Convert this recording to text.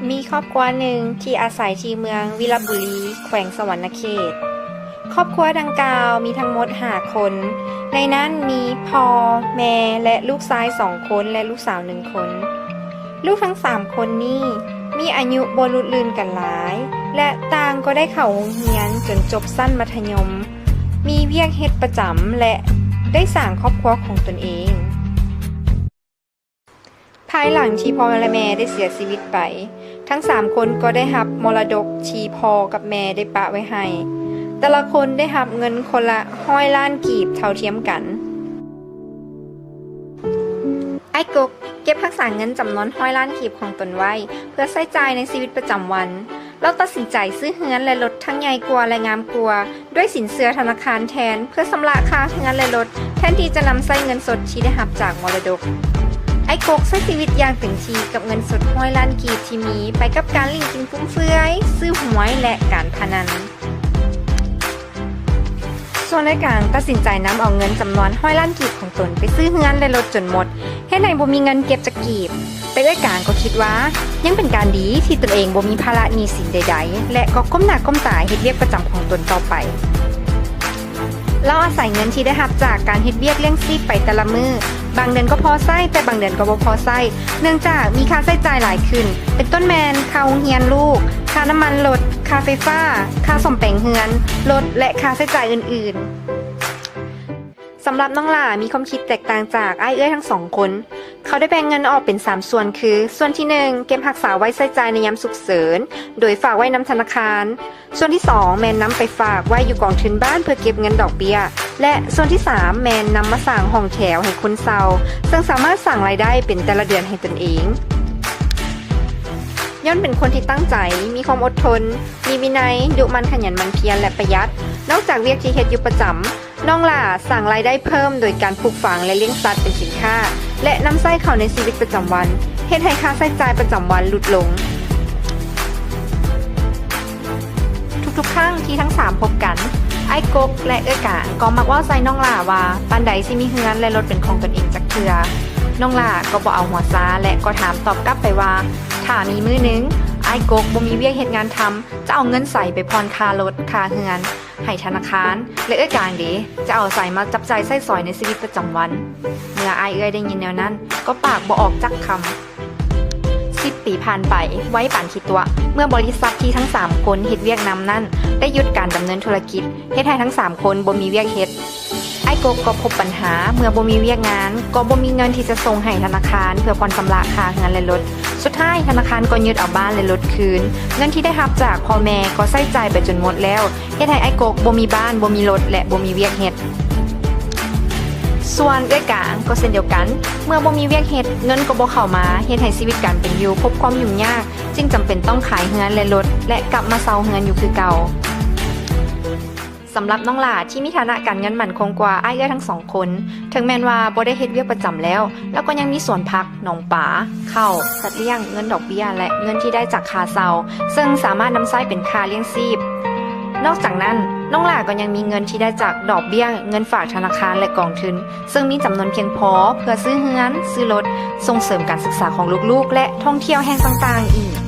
ມີຄອບຄົວໜຶ່ງທີ່ອາໄສທີ່ເມືອງວິລະບູລີ ແຂວງສະຫວັນນະເຂດ. ຄອບຄົວດັ່ງກ່າວມີທັງໝົດຫ້າຄົນ, ໃນນັ້ນມີພໍ່, ແມ່ ແລະ ລູກຊາຍສອງຄົນ ແລະ ລູກສາວໜຶ່ງຄົນ. ລູກທັງສາມຄົນນີ້ມີອາຍຸບໍ່ລຸດລື່ນກັນຫຼາຍ ແລະ ຕ່າງກໍໄດ້ເຂົ້າໂຮງຮຽນຈົນຈົບຊັ້ນມັດທະຍົມ, ມີວຽກເຮັດປະຈຳ ແລະ ໄດ້ສ້າງຄອບຄົວຂອງຕົນເອງ. ພາຍຫຼັງທີ່ພໍ່ ແລະ ແມ່ໄດ້ເສຍຊີວິດໄປ, ທັງສາມຄົນກໍໄດ້ຮັບມໍລະດົກທີ່ພໍ່ກັບແມ່ໄດ້ປະໄວ້ໃຫ້. ແຕ່ລະຄົນໄດ້ຮັບເງິນຄົນລະຮ້ອຍລ້ານກີບເທົ່າທຽມກັນ. ອ້າຍກົກເກັບຮັກສາເງິນຈຳນວນຮ້ອຍລ້ານກີບຂອງຕົນໄວ້ ເພື່ອໃຊ້ຈ່າຍໃນຊີວິດປະຈຳວັນ. ລາວຕັດສິນໃຈຊື້ເຮືອນ ແລະ ລົດທັງໃຫຍ່ກວ່າ ແລະ ງາມກວ່າ ດ້ວຍສິນເຊື່ອທະນາຄານແທນ ເພື່ອຊຳລະຄ່າເຮືອນ ແລະ ລົດ ແທນທີ່ຈະນຳໃຊ້ເງິນສົດທີ່ໄດ້ຮັບຈາກມໍລະດົກ. ອ້າຍກົກໃຊ້ຊີວິດຢ່າງເຕັມທີ່ກັບເງິນສົດຮ້ອຍລ້ານກີບທີ່ມີ ໄປກັບການຫຼິ້ນກິນຟຸມເຟືອຍ, ຊື້ຫວຍ ແລະ ການພະນັນ. ສ່ວນອ້າຍກາງຕັດສິນໃຈນຳເອົາເງິນຈຳນວນຮ້ອຍລ້ານກີບຂອງຕົນໄປຊື້ເຮືອນ ແລະ ລົດຈົນໝົດ, ເຮັດໃຫ້ບໍ່ມີເງິນເກັບຈັກກີບ. ແຕ່ເອື້ອຍກາງກໍຄິດວ່າຍັງເປັນການດີທີ່ຕົນເອງບໍ່ມີພາລະໜີ້ສິນໃດໆ ແລະ ກໍກົ້ມໜ້າກົ້ມຕາເຮັດວຽກປະຈຳຂອງຕົນຕໍ່ໄປ. ລາວອາໄສເງິນທີ່ໄດ້ຮັບຈາກການເຮັດວຽກລ້ຽງຊີບໄປແຕ່ລະມື້, ບາງເດືອນກໍພໍໃຊ້, ແຕ່ບາງເດືອນກໍບໍ່ພໍໃຊ້, ເນື່ອງຈາກມີຄ່າໃຊ້ຈ່າຍຫຼາຍຂຶ້ນ, ເປັນຕົ້ນແມ່ນຄ່າໂຮງຮຽນລູກ, ຄ່ານ້ຳມັນລົດ, ຄ່າໄຟຟ້າ, ຄ່າສ້ອມແປງເຮືອນ, ລົດ ແລະ ຄ່າໃຊ້ຈ່າຍອື່ນໆ. ສຳລັບນ້ອງຫຼ້າມີຄວາມຄິດແຕກຕ່າງຈາກອ້າຍເອື້ອຍທັງສອງຄົນ. ເຂົາໄດ້ແບ່ງເງິນອອກເປັນສາມສ່ວນ ຄື ສ່ວນທີໜຶ່ງ ເກັບຮັກສາໄວ້ໃຊ້ຈ່າຍໃນຍາມສຸກເສີນ ໂດຍຝາກໄວ້ນຳທະນາຄານ, ສ່ວນທີສອງ ແມ່ນນຳໄປຝາກໄວ້ຢູ່ກອງທຶນບ້ານເພື່ອເກັບເງິນດອກເບ້ຍ ແລະ ສ່ວນທີສາມ ແມ່ນນຳມາສ້າງຫ້ອງແຖວໃຫ້ຄົນເຊົ່າ, ເຊິ່ງສາມາດສ້າງລາຍໄດ້ເປັນແຕ່ລະເດືອນໃຫ້ຕົນເອງ. ຍ້ອນເປັນຄົນທີ່ຕັ້ງໃຈ, ມີຄວາມອົດທົນ, ມີວິໄນ, ດຸໝັ່ນ, ຂະຫຍັນໝັ່ນພຽນ ແລະ ປະຢັດ. ນອກຈາກວຽກທີ່ເຮັດຢູ່ປະຈຳ, ນ້ອງຫຼ້າສ້າງລາຍໄດ້ເພີ່ມໂດຍການປູກຝັງ ແລະ ລ້ຽງສັດເປັນສິນຄ້າ ແລະ ນຳໃຊ້ເຂົ້າໃນຊີວິດປະຈຳວັນ, ເຮັດໃຫ້ຄ່າໃຊ້ຈ່າຍປະຈຳວັນຫຼຸດລົງ. ທຸກໆຄັ້ງທີ່ທັງສາມພົບກັນ, ອ້າຍກົກ ແລະ ເອື້ອຍກາງກໍມັກເວົ້າໃສ່ນ້ອງຫຼ້າວ່າ ປານໃດຊິມີເຮືອນ ແລະ ລົດເປັນຂອງຕົນເອງຈັກເທື່ອ. ນ້ອງຫຼ້າກໍບໍ່ເອົາຫົວຊາ ແລະ ກໍຖາມຕອບກັບໄປວ່າ ຖ້າມີມື້ໜຶ່ງ ອ້າຍກົກບໍ່ມີວຽກເຮັດງານທຳ, ຈະເອົາເງິນໃສໄປຜ່ອນຄ່າລົດ, ຄ່າເຮືອນ ໃຫ້ທະນາຄານ ແລະ ເອື້ອຍກາງເດ ຈະເອົາໃສມາຈັບຈ່າຍໃຊ້ສອຍໃນຊີວິດປະຈຳວັນ? ເມື່ອອ້າຍເອື້ອຍໄດ້ຍິນແນວນັ້ນ ກໍປາກບໍ່ອອກຈັກຄຳ. ສິບປີຜ່ານໄປ ໄວປານຂີ້ຕົວະ ເມື່ອບໍລິສັດທີ່ທັງສາມຄົນເຮັດວຽກນຳນັ້ນ ໄດ້ຢຸດການດຳເນີນທຸລະກິດ, ເຮັດໃຫ້ທັງສາມຄົນບໍ່ມີວຽກເຮັດ. ອ້າຍກົກກໍພົບບັນຫາ ເມື່ອບໍ່ມີວຽກງານ ກໍບໍ່ມີເງິນທີ່ຈະສົ່ງໃຫ້ທະນາຄານເພື່ອຜ່ອນຊຳລະຄ່າເຮືອນ ແລະ ລົດ. ສຸດທ້າຍ ທະນາຄານກໍຍຶດເອົາບ້ານ ແລະ ລົດຄືນ. ເງິນທີ່ໄດ້ຮັບຈາກພໍ່ແມ່ກໍໃຊ້ຈ່າຍໄປຈົນໝົດແລ້ວ, ເຮັດໃຫ້ອ້າຍກົກບໍ່ມີບ້ານ, ບໍ່ມີລົດ ແລະ ບໍ່ມີວຽກເຮັດ. ສ່ວນເອື້ອຍກາງກໍເຊັ່ນດຽວກັນ, ເມື່ອບໍ່ມີວຽກເຮັດ, ເງິນກໍບໍ່ເຂົ້າມາ, ເຮັດໃຫ້ຊີວິດການເປັນຢູ່ພົບຄວາມຫຍຸ້ງຍາກ, ຈຶ່ງຈຳເປັນຕ້ອງຂາຍເຮືອນ ແລະ ລົດ ແລະ ກັບມາເຊົ່າເຮືອນຢູ່ຄືເກົ່າ. ສຳລັບນ້ອງຫຼ້າທີ່ມີຖານະການເງິນໝັ້ນຄົງກວ່າອ້າຍເອື້ອຍທັງສອງຄົນ, ເຖິງແມ່ນວ່າບໍ່ໄດ້ເຮັດວຽກປະຈຳແລ້ວ, ລາວກໍຍັງມີສວນຜັກ, ໜອງປາ, ເຂົ້າ, ສັດລ້ຽງ, ເງິນດອກເບ້ຍ ແລະ ເງິນທີ່ໄດ້ຈາກຄ່າເຊົ່າ, ເຊິ່ງສາມາດນຳໃຊ້ເປັນຄ່າລ້ຽງຊີບ. ນອກຈາກນັ້ນ, ນ້ອງຫຼ້າກໍຍັງມີເງິນທີ່ໄດ້ຈາກດອກເບ້ຍເງິນຝາກທະນາຄານ ແລະ ກອງທຶນ, ເຊິ່ງມີຈຳນວນພຽງພໍເພື່ອຊື້ເຮືອນ, ຊື້ລົດ, ສົ່ງເສີມການສຶກສາຂອງລູກໆ ແລະ ທ່ອງທ່ຽວແຫ່ງຕ່າງໆອີກ.